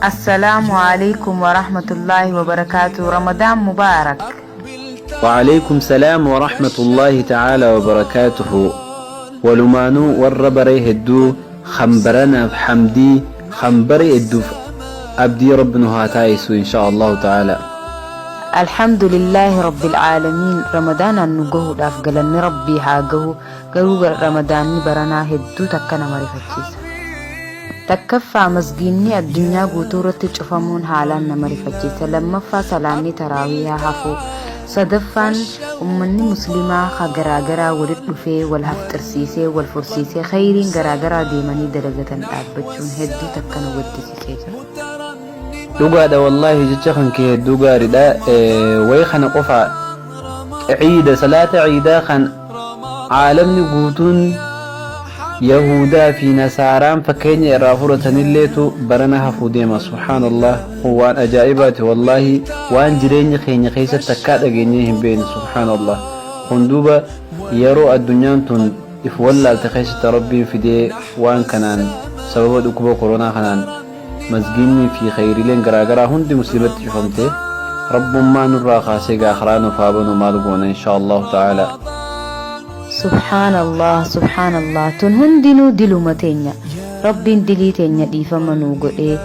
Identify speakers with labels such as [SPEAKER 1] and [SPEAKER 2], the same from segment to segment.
[SPEAKER 1] Assalaamu Aleeykum Warahmatullaahi Wabarakaatuh Ramadaan Mubaarak.
[SPEAKER 2] Wa'aleeykum salaam wa rahmatullaahi ta'aalaa wa barakaatuhu Walumaanuu warra baree hedduu kan baranaaf hamdii kan bare edduuf abdii rabbi nu haa taasisu inshaa Allaahu ta'aalaa.
[SPEAKER 1] Alhamdulillaahi Rabbil Aalamiin Ramadaanaan nu gahuudhaaf galanni Rabbii haa gahu garuu Ramadaanni baranaa hedduu takka nama rifachiisa. Takkaffaa Masgiinni addunyaa guutuu irratti cufamuun haalaan nama rifachiisa. Lammaffaa Salaanni taraawiihaa hafuu. Sadaffaan Ummanni muslimaa ka garaa garaa walit dhufee wal hafxirsiisee wal fursiisee kheyriin garaa garaa deemanii dalagatan dhaabbachuun hedduu takka nu gaddisiisee jira.
[SPEAKER 2] Dhugaadha wallaahi jecha kan kee hedduu gaaridha way kana qofa ciida salaata ciidaa kan Aalamni guutuun Yahuudaa fi Nasaaraan fakkeenya irraa fudhatanilleetu barana hafuu deema. Subhaanallah kun waan ajaa'ibaati wallaahi waan jireenya keenya keessatti takkaa dhageenyee hin beekne subhaanallah. Kun duuba yeroo addunyaan tun if wallaalte keessatti Rabbiin fidee waan kanaan sababa dhukkuba koronaa kanaan Masgiinnii fi kheyriileen garaa garaa hundi muslimatti cufamte Rabbummaa nurraa kaasee gaa karaa nuuf haa banu maal goona inshaa Allaahu ta'aalaa.
[SPEAKER 1] Subhaan Allah Subhaan Allah tun hundinuu diluma teenya Rabbiin dilii teenya dhiifama nuu godhee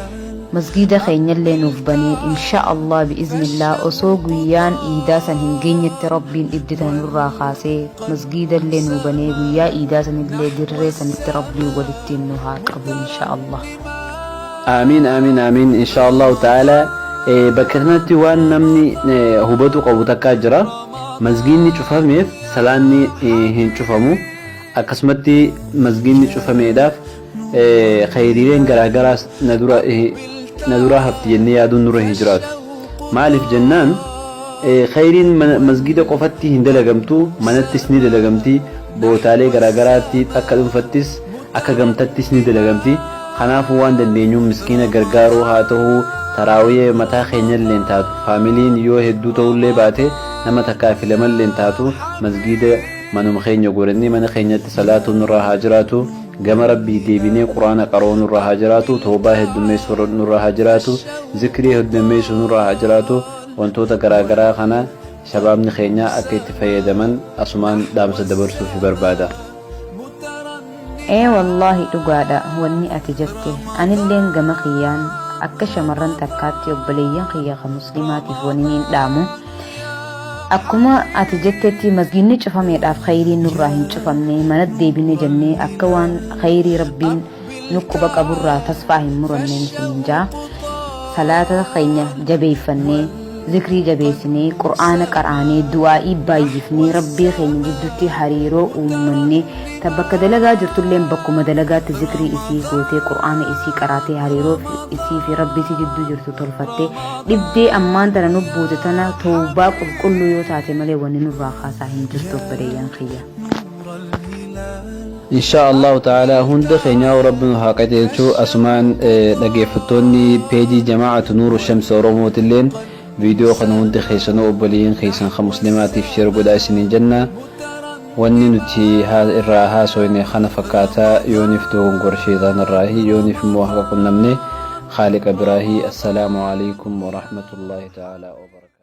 [SPEAKER 1] masgiida keenyallee nuuf banee insha Allah bi'iznillah osoo guyyaan iidaa san hin geenyetti Rabbiin dhibdi tana nurraa kaasee masgiidallee nuu banee guyyaa iidaa sanillee dirree sanitti Rabbiin walittiin nu haa qabu insha Allah.
[SPEAKER 2] Aamiin Aamiin Aamiin inshaa Allahu ta'ala bakka kanatti waan namni hubatu qabu takkaa jira. Masgiinni cufameef salaanni hin cufamu. Akkasumatti masgiinni cufameedhaaf khayriileen garaagaraas na dura na duraa hafti jennee yaaduun nurra hin jiraatu. Maaliif jennaan khayriin masgiida qofatti hin dalagamtu manattis ni dalagamti bootaalee garaagaraatti akka dhuunfattis Akka gamtattis ni dalagamti. Kanaafuu waan dandeenyuun miskiina gargaaruu haa ta'uu taraawiyee mataa keenyalleen taatu faamiliin yoo hedduu ta'ullee baate nama takkaa fi lamalleen taatu masgiida manuma keenya godhannee mana keenyatti salaatuun nurraa haa jiraatu gama Rabbii deebinee qur'aana qara'uu nurraa haa jiraatu tawbaa heddummeessuu nurraa haa jiraatu zikrii heddummeessuu nurraa haa jiraatu wantoota garaa garaa kana shabaabni keenya akka itti fayyadaman asumaan dhaamsa dabarsuufi barbaada.
[SPEAKER 1] Ee wallaahi dhugaadha wanni ati jette anilleen gama kiyyaan akka shamarran takkaatti obboleeyyan kiyya ka muslimaatiif waniniin dhaamu akkuma ati jettetti masgiinni cufameedhaaf khayriin nurraa hin cufamne manat deebine jennee akka waan khayrii rabbiin nu quba qaburraa tasfaa hin muranneen isiniin jaa salaata keenya jabeeffannee Zikrii jabeessinee, Qur'aana qara'anee, du'aa'ii baayyifnee, Rabbii keenya jiddutti hariiroo uummannee, ta bakka dalagaa jirtulleen bakkuma dalagaatti zikrii isii gootee, Qur'aana isii qaraatee, hariiroo isii fi Rabbii isii jidduu jirtu tolfattee, dhibdee ammaan tana nu buute tana towbaa qulqulluu yoo taate malee wanni nurraa kaasaa hin jirtu obboleeyyan kiyya.
[SPEAKER 2] Inshaa Allahu ta'ala hunda keenyaa Rabbi nu haa qajeelchu asumaan dhageeffattoonni peejii jamaa'atu Nuuru Shamsi Oromootilleen viidiyoo kana hundi keessanuu obboleeyyan keessan kan muslimaatiif share godhaa isiniin jenna wanni nuti irraa haasoyne kana fakkaata yooniif dogongora sheeyxaanarraahi yooniif immoo haqa qunnamne khaaliqa biraahi assalaamu alaikum warahmatullaahi ta'ala wabarakaatu.